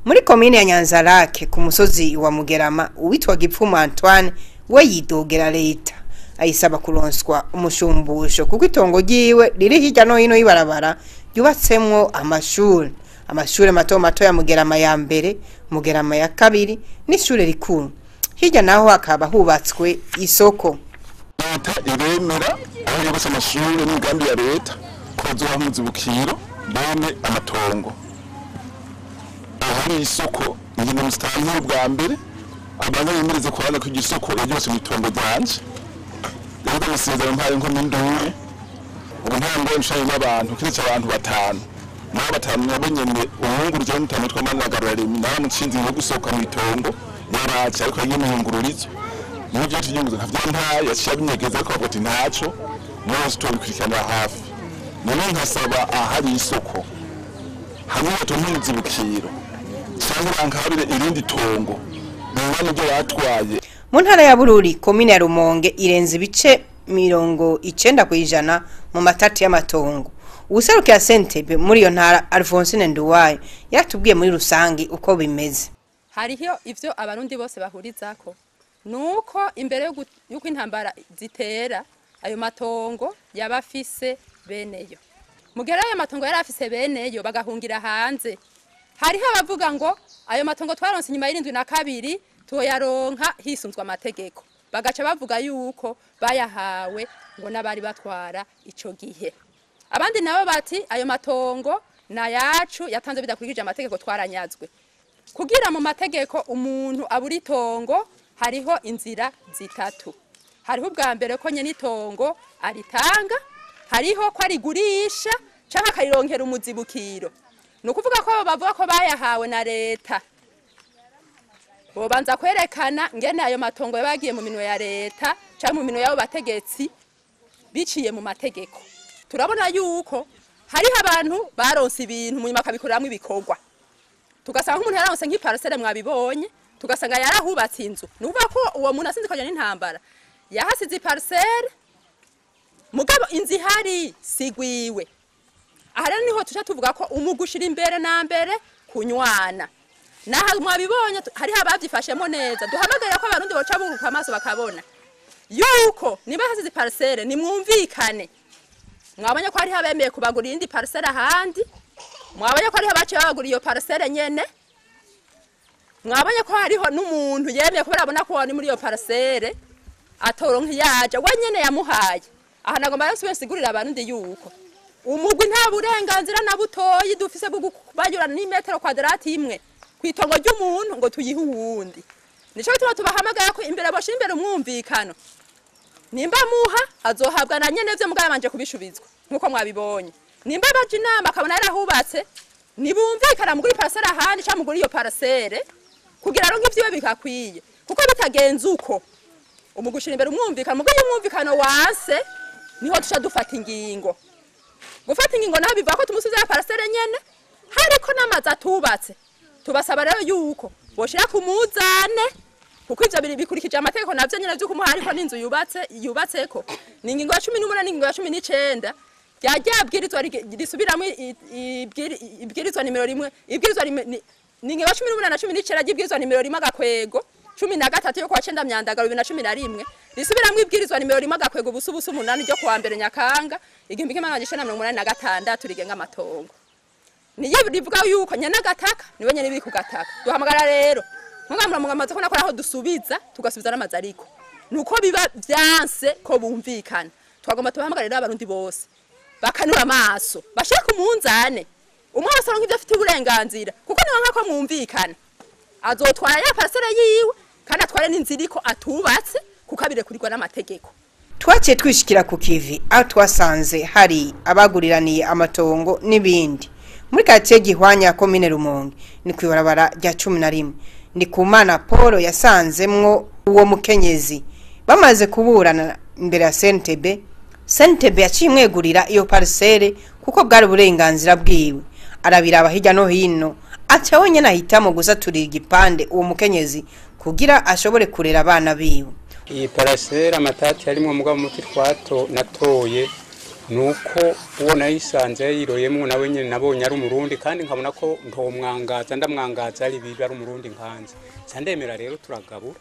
Muri komine ya Nyanzarake ku musozi wa Mugerama, uwitwa Gipfuma Antoine we yidogera leta ayisaba kuronswa umushumbusho kuko itongo ryiwe riri hirya no hino y'ibarabara ryubatsemwo amashuri, amashuri mato mato ya Mugerama ya mbere, Mugerama ya kabiri n'ishure rikuru. Hirya naho hakaba hubatswe isoko. Leta iremera aho yubatse amashuri n'imigambi ya leta ko bazoha umuzibukiro bene amatongo. Ahari isoko ingendo musitani bwa mbere abanza yemereze kubanza kugira isoko ryose mu itongo ryanje. Rero amasezerano mpaye nko n'induru ubu nta ngo nshanye n'abantu kiretse abantu batanu. Nabo batanu nabo nyene umwunguruje n'utanu tw'amanagaro remi naramucinze ngo gusohoka mu itongo yaraje ariko yimihungururizo. Niyo byo tunyunguza ntavyo ntaye yaciye abinyegeza ariko avuga ati ntaco niyo tubikurikirana hafi. None nkasaba ahari isoko hamwe batumuzibukiro cyangwa bankabire irindi tongo bingana ibyo batwaye. Mu ntara ya Bururi komine ya Rumonge irenze ibice 90% mu matati y'amatongo. Uwuserukira Sentebe muri iyo ntara Alphonsine Nduwaye yaratubwiye muri rusangi uko bimeze. Hariho ivyo abarundi bose bahurizako nuko imbere yuko intambara zitera ayo matongo yabafise beneyo. Mugera ayo matongo yarafise beneyo bagahungira hanze. Hariho abavuga ngo ayo matongo twaronse inyuma y'72 tuyaronka hisunzwe amategeko. Bagaca bavuga yuko bayahawe ngo nabari batwara ico gihe. Abandi nabo bati ayo matongo na yacu yatanze bidakurikije amategeko twaranyazwe. Kugira mu mategeko umuntu aburi itongo hariho inzira zitatu. Hariho ubwa mbere ko nyene itongo aritanga, hariho ko arigurisha canke akarironkera umuzibukiro. Nukuvuga ko abo bavuga ko bayahawe na leta bobanza kwerekana ngene ayo matongo yabagiye mu minwe ya leta canke mu minwe yabo bategetsi biciye mu mategeko. Turabona yuko hariho abantu baronse ibintu mu nyuma bakabikoreramwo ibikorwa. Tugasanga umuntu yaronse nk'iparcelle mwabibonye, tugasanga yarahubatse inzu. Nukuvuga ko uwo muntu asinze kajya n'intambara yahasize iparcelle mugabo inzu ihari sigwiwe. Aha rero niho tuca tuvuga ko umugushira imbere na mbere kunywana. Naha mwabibonye hariho abavyifashemo neza. Duhamagarira ko abarundi boca bunguka amaso bakabona yuko niba hasize iparcelle nimwumvikane. Mwabonye ko hariho abemeye kubagura iyindi parcelle ahandi, mwabonye ko hariho abaciye babagura iyo parcelle nyene, mwabonye ko hariho n'umuntu yemeye kubera abona ko wari muri iyo parcelle atoronka yaje we nyene yamuhaye. Aha nagomba rero nsigurira abarundi yuko umugwi nta burenganzira na butoyi dufise bwo kubayura n'imetero kwadrati imwe kwitongo ry'umuntu ngo tuyihe uwundi. Nico bituma tubahamagara ko imbere boshira imbere umwumvikano. Nimba muha azohabwa na nyene vyo mugabo yabanje kubishubizwa nkuko mwabibonye. Nimba baje inama akabona yarahubatse nibumvikana muguri parcelle ahandi cyangwa muguri iyo parcelle kugira ngo ivyiwe bikakwiye, kuko bitagenze uko umugushira imbere umwumvikano mugabo umwumvikano wanse niho tuca dufata ingingo. Gufata ingingo naho biva ko tumusubiza ya parcelle nyene hariko n'amazi atubatse. Tubasaba rero yuko boshira kumuzane kuko ivyo biri bikurikije amategeko navyo nyene vy'uko umuha ariko n'inzu yubatseko. Ni ingingo ya 18 n'ingingo ya 19 rya bwirizwa risubiramwo ibwirizwa nimero 1 ibwirizwa ni nge 18 na 19 ry'ibwirizwa nimero 1 agakwego 13 yo kwa 9 myandagaro 2011 risubiramwo ibwirizwa nimero 1 agakwego busubusu 8 ryo kuwa mbere Nyakanga 1986 rigenga amatongo. Niyo rivuga yuko nyana gataka niwe nyene biri kugataka. Duhamagara rero mugamura ko nakora aho dusubiza tugasubiza n'amazi, ariko nuko biba vyanse ko bumvikana. Twagomba tubahamagara rero abarundi bose bakanura amaso bashaka umunzane umwe wese aronka ivyo afite uburenganzira, kuko niwe nkako mwumvikana azotwara ya parcelle yiwe kandi atware n'inziriko atubatse kuko abirekurirwa n'amategeko. Twaciye twishikira ku kivi aho twasanze hari abaguriraniye amatongo n'ibindi muri quartier Gihwanya komine Rumonge, ni kwibarabara rya 11. Ni kumana Paul yasanzemwo uwo mukenyezi bamaze kuburana imbere ya CNTB. CNTB yacimwegurira iyo parcelle kuko bwari uburenganzira bwiwe. Arabiraba hirya no hino aca wenyene ahitamo gusaturira igipande uwo mukenyezi kugira ashobore kurera abana biwe. Iyi parcelle amatati yarimwo mugabo muti twato natoye nuko uwo nayisanze yiroyemwo nawe nyene nabonye ari umurundi, kandi nkabona ko ntomwangaza ndamwangaza ari bibi ari umurundi nkanze sandemera. Rero turagabura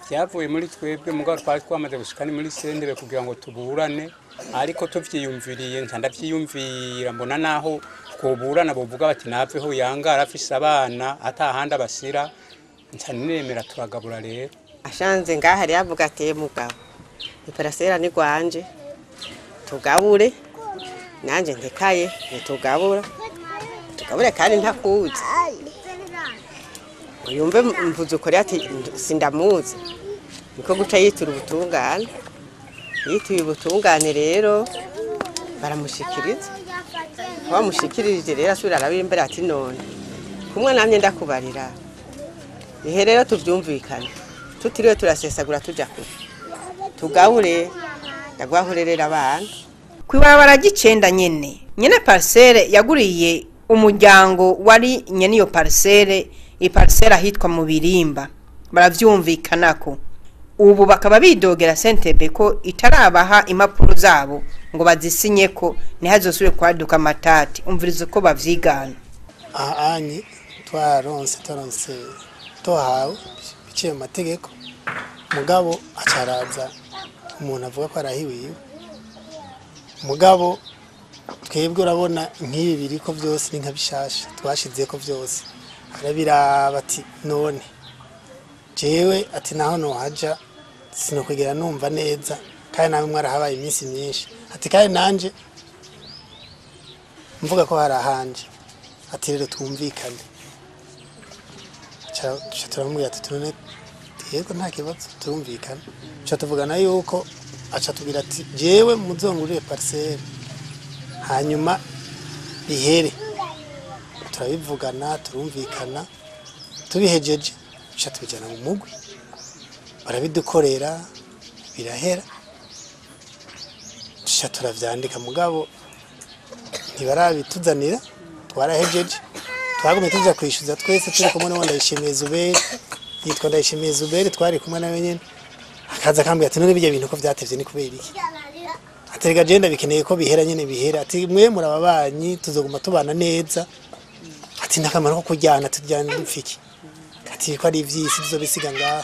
byavuye muri twebwe mugabo twari twamaze gushika ni muri sendebe kugira ngo tuburane, ariko tuvyiyumviriye nca ndavyiyumvira mbona naho twoburana bovuga bati naveho yangara afise abana atahandi abasira, nca nemera turagabura. Rero ashanze ngaha yari yavuga ati mugabo iparasera ni gwanje tugabure, nanje ntekaye ntitugabura tugabure kandi ntakuzi uyumve mvuze ukuri ati sindamuzi, niko guca yitura ubutungane. Yituye ubutungane rero baramushikiriza, bamushikirije rero asubira arabimbera ati none kumwe namye ndakubarira ihe rero tuvyumvikane tutiriwe turasesagura tuja kure tugabure ndagwahurerera abana. Kwibarabara ry'icenda nyene parcelle yaguriye umuryango wari nyene iyo parcelle, iparcelle ahitwa mu Birimba, baravyumvikanako. Ubu bakaba bidogera CNTB ko itarabaha impapuro zabo ngo bazisinye ko ntihazosubire kwaduka amatati. Umviriza uko bavyigana. Ahanye twaronse tohawe biciye mu mategeko, mugabo acaraza umuntu avuga ko arahiwiwe. Mugabo twebwe urabona nk'ibi biriko byose ni nka bishasha twashizeko byose, arabiraba ati none jewe ati naho nohaja sinokwigera numva neza, kandi namwe mwarahabaye iminsi myinshi, ati kandi nanje mvuga ko harahanje, ati rero twumvikane. Aca turamubwira ati none yego nta kibazo turumvikana. Aca tuvugana yuko aca tubwira ati jewe muzongurire parcelle hanyuma bihere. Turabivugana turumvikana, tubihejeje aca tubijana mu mugwi barabidukorera birahera, aca turavyandika mugabo ntibarabituzanira. Twarahejeje twagumye tuja kwishyuza twese turi kumwe n'uwo Ndayishimiye Zuberi, yitwa Ndayishimiye Zuberi, twari kumwe nawe nyene. Akaza akambwira ati none bijya bintu ko vyatevye ni kubera iki? Ati rega je ndabikeneye ko bihera nyene bihera, ati mwe murababanyi tuzoguma tubana neza, ati ntakamaro ko kuryana turyana dupfiki, ati ko ari ivyisi tuzobisiga ngaha,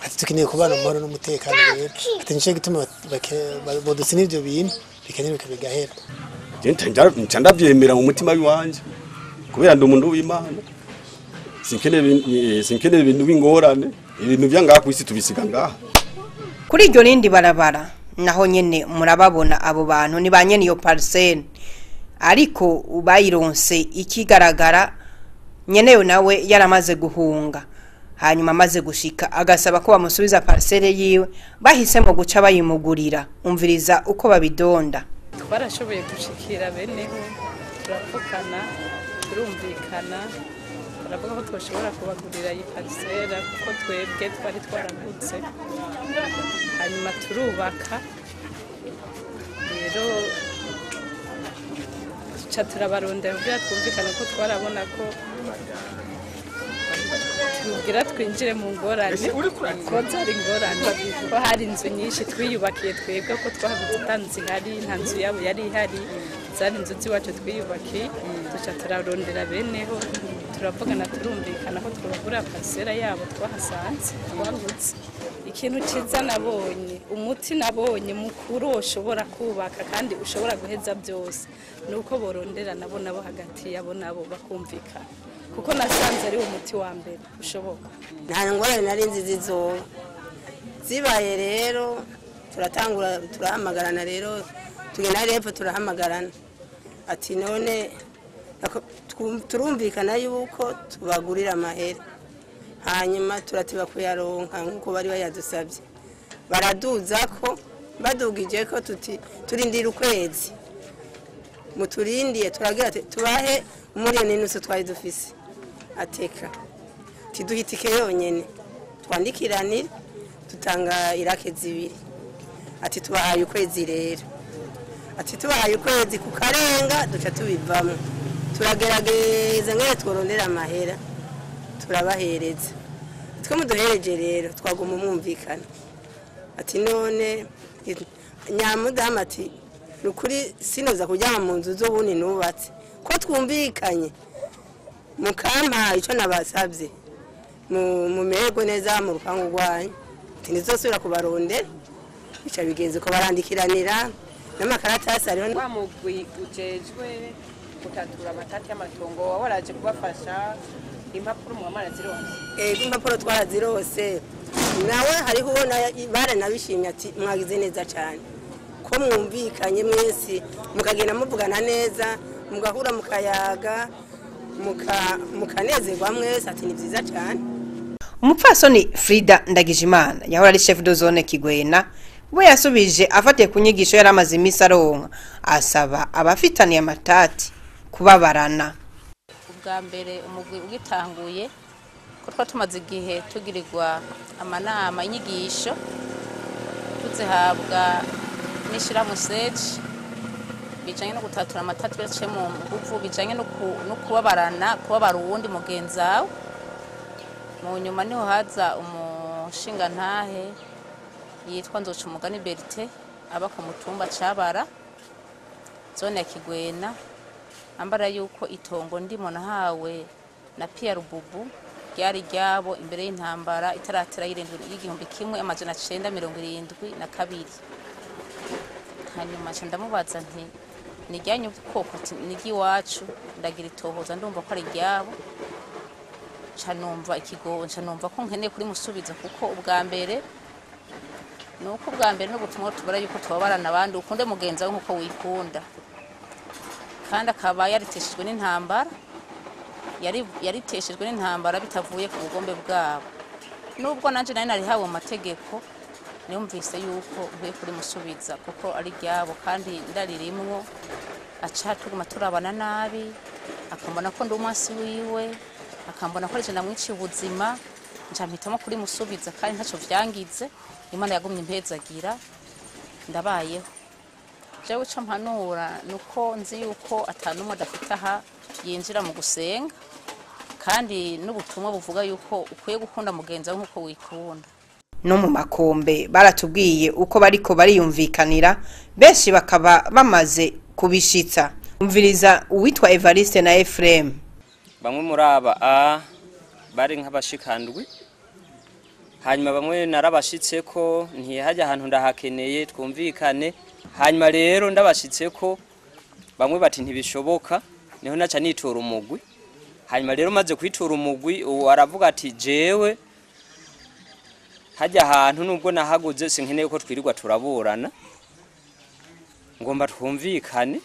ati tukeneye kubana mu mahoro n'umutekano rero, ati nico gituma bodutse n'ivyo bintu bikeneye bigahera. Nca ndavyemera mu mutima wiwanje kubera ndi umuntu w'Imana, sinkeneye ibintu b'ingorane, ibintu vya ngaha kw'isi tubisiga ngaha. Kuri iryo rindi barabara naho nyene murababona abo bantu ni ba nyene iyo parcelle, ariko bayironse ikigaragara nyeneyo nawe yaramaze guhunga, hanyuma amaze gushika agasaba ko bamusubiza parcelle yiwe, bahisemo guca bayimugurira. Umviriza uko babidonda. Twarashoboye gushikira beneho turapfukana turumvikana, baravuga ko twoshobora kubagurira iyi parcelle kuko twebwe twari twaragutse, hanyuma turubaka. Rero tuca turabarondera kugira twumvikane ko twarabona ko Tugira twinjire mu ngorane, ko zari ingorane, ko hari inzu nyinshi twiyubakiye twebwe, ko twahabuze ata nzu ihari, nta nzu yabo yari ihari, zari inzu z'iwacu twiyubakiye. Duca turarondera beneho, turavugana, turumvikana ko twabagura parcelle yabo twahasanze twagutse. Ikintu cyiza nabonye, umuti nabonye mukuru ushobora kubaka kandi ushobora guheza byose, ni uko borondera nabo hagati yabo nabo bakumvikana, kuko nasanze ari umuti wa mbere ushoboka. Nta ngorane nari nzi zizoba zibaye. Rero turatangura turahamagarana, rero tugenda hepfo turahamagarana, ati none turumvikana yuko tubagurira amahera. Hanyuma turatiba kuyaronka nk'uko bari bayadusabye, baraduza ko badugije ko tuti turindira ukwezi, muturindiye. Turagira ati tubahe 1.5 miliyoni twari dufise, ateka tiduhe itike yonyene twandikiranire. Tutanga irake 2, ati tubahaye ukwezi. Rero ati tubahaye ukwezi kukarenga duca tubivamo. Turagerageza ngene tworondera amahera, turabahereza. Twe muduhereje rero twaguma umwumvikana. Ati none nyamudamu, ati nukuri sinoza kuryama mu nzu z'ubundi nubatse, ko twumvikanye mukampa icyo nabasabye, mumererwe neza mu rupangu rwanyu. Ati ntizosubira kubarondera. Bica bigenze ko barandikiranira n'amakaratasi ariho. Wa mugwi ujejwe gutatura amatati y'amatongo waba waraje kubafasha? Impapuro muba mwarazironse? Ego, impapuro twarazirose. Nawe hariho uwo baranabishimye, ati mwagize neza cyane ko mwumvikanye mwese, mukagenda muvugana neza, mugahura, mukayaga, mukanezerwa mwese, ati ni byiza cyane. Umupfasoni Frida Ndagijimana yahora ari chef de zone Kigwena, we yasubije afatiye ku nyigisho yari amaze iminsi aronka, asaba abafitaniye amatati kubabarana. Ubwa mbere umugwi ugitanguye, ko twari tumaze igihe tugirirwa amanama, inyigisho tuzihabwa n'ishyirahamwe seji, bijanye no gutatura amatati bicaye mu nguvu, bijanye no kubabarana, kubabara uwundi mugenzi wawe. Mu nyuma niho haza umushingantahe yitwa Nzocumugani Berite, aba ku mutumba Cabara, zone ya Kigwena, ambara yuko itongo ndimo nahawe na Pierre Bubu ryari ryabo imbere y'intambara itaratera y'1972. Hanyuma nca ndamubaza nti ni iryanyu koko? Ati ni iry'iwacu. Ndagira itohoza, ndumva ko ari iryabo. Nca numva ikigo, nca numva ko nkeneye kurimusubiza, kuko ubwa mbere ni uko ubwa mbere n'ubutumwa tubara yuko tubabarana abandi, ukunde mugenzi wawe nk'uko wikunda. Kandi akaba yariteshejwe n'intambara, yariteshejwe n'intambara bitavuye ku bugombe bwabo. Nubwo nanje nari narihawe mu mategeko, numvise yuko nkwiye kurimusubiza kuko ari ryabo kandi ndaririmwo. Aca tuguma turabana nabi, akambona ko ndi umwasi wiwe, akambona ko arije namwiciye ubuzima. Nca mpitamo kurimusubiza kandi ntaco vyangize. Imana yagumye impezagira, ndabayeho. Jewe ico mpanura nuko nzi yuko atanumwe adafite aha yinjira mu gusenga, kandi n'ubutumwa buvuga yuko ukwiye gukunda mugenzi wawe nk'uko wikunda. No mu makombe baratubwiye uko bariko bariyumvikanira, benshi bakaba bamaze kubishitsa. Umviriza uwitwa Evariste na Ephraim. Bamwe muri aba a bari nk'abashikandwi. Hanyuma bamwe narabashitse ko ntihajya ahantu ndahakeneye, twumvikane. Hanyuma rero ndabashitse ko bamwe bati ntibishoboka, niho naca nitura umugwi. Hanyuma rero maze kwitura umugwi, uwo aravuga ati jewe hajya ahantu nubwo nahaguze sinkeneye ko twirirwa turaburana, ngomba twumvikane.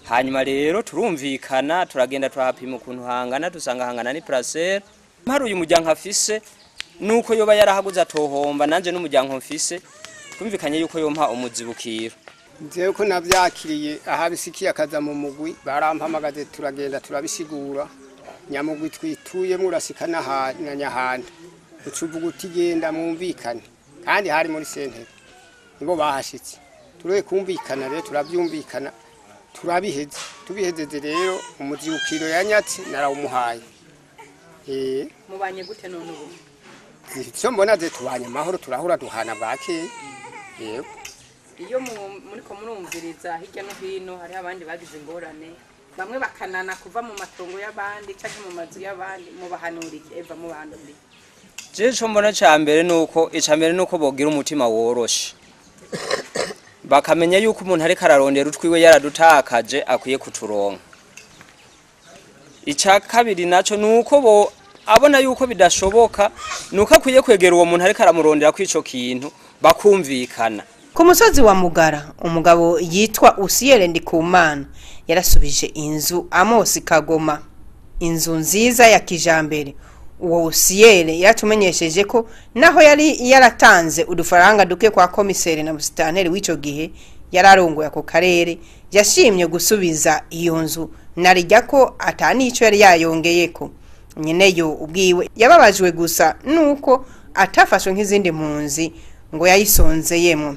Hanyuma rero turumvikana, turagenda turahapima ukuntu hangana, dusanga hangana ni parcelle. Mpari uyu muryango afise nuko yoba yarahaguze atohomba, nanje n'umuryango mfise twumvikanye yuko yompa umuzibukiro. Nzewe ko navyakiriye aha bisikiye akaza mu mugwi, barampamagaze, turagenda turabisigura. Nyamugwi twituyemo urasika na Nyahanda, ucuvuga uti genda mwumvikane, kandi hari muri sentebe nibo bahashitse. Turoye kumvikana rero, turabyumvikana, turabiheze. Tubihezeze rero, umuzibukiro yanyatse narawumuhaye. Mubanye gute none ubu? Icyo mbona ze tubanye amahoro, turahura duhana bwake, yego. Iyo muriko murumviriza hirya no hino, hariho abandi bagize ingorane, bamwe bakanana kuva mu matongo y'abandi canke mu mazu y'abandi, mubahanura iki, Eva? Mubahanura iki? Je ico mbona ca mbere nuko, ica mbere nuko bogira umutima woroshe, bakamenya yuko umuntu ariko ararondera utwiwe yaradutakaje akwiye kuturonka. Ica kabiri naco nuko bo abona yuko bidashoboka, nuko akwiye kwegera uwo muntu ariko aramurondera kw'ico kintu, bakumvikana. Ku musozi wa Mugara, umugabo yitwa Usiyere Ndikumana yarasubije inzu Amosi Kagoma, inzu nziza ya kijambere. Uwo Usiyere yaratumenyesheje ko naho yari yaratanze udufaranga duke kwa komiseri na musitanteri w'ico gihe yararongoye ako karere, yashimye gusubiza iyo nzu narijya ko atanico yari yayongeyeko. Nyeneyo ubwiwe yababajwe gusa nuko atafashwe nk'izindi mpunzi ngo yayisonzeyemo.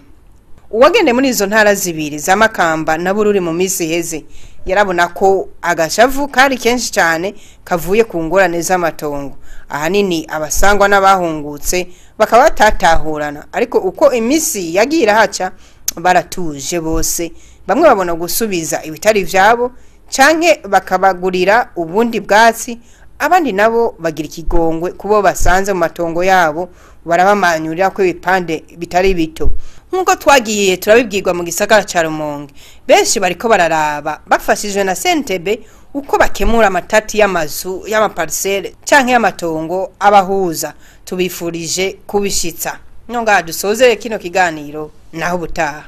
Uwagende muri izo ntara zibiri za Makamba na Bururi mu minsi iheze yarabona ko agashavu kari kenshi cyane kavuye ku ngorane z'amatongo, ahanini abasangwa n'abahungutse bakaba batatahurana. Ariko uko iminsi yagiye irahaca, baratuje bose, bamwe babona gusubiza ibitari vyabo canke bakabagurira ubundi bwatsi, abandi nabo bagira ikigongwe kubo basanze mu matongo yabo, barabamanyurira ko ibipande bitari bito. Nk'uko twagiye turabibwirwa, mu gisagara ca Rumonge benshi bariko bararaba bafashijwe na Sentebe uko bakemura amatati y'amazu, y'amaparisere canke y'amatongo abahuza. Tubifurije kubishitsa. Nonga dusozere kino kiganiro, naho ubutaha.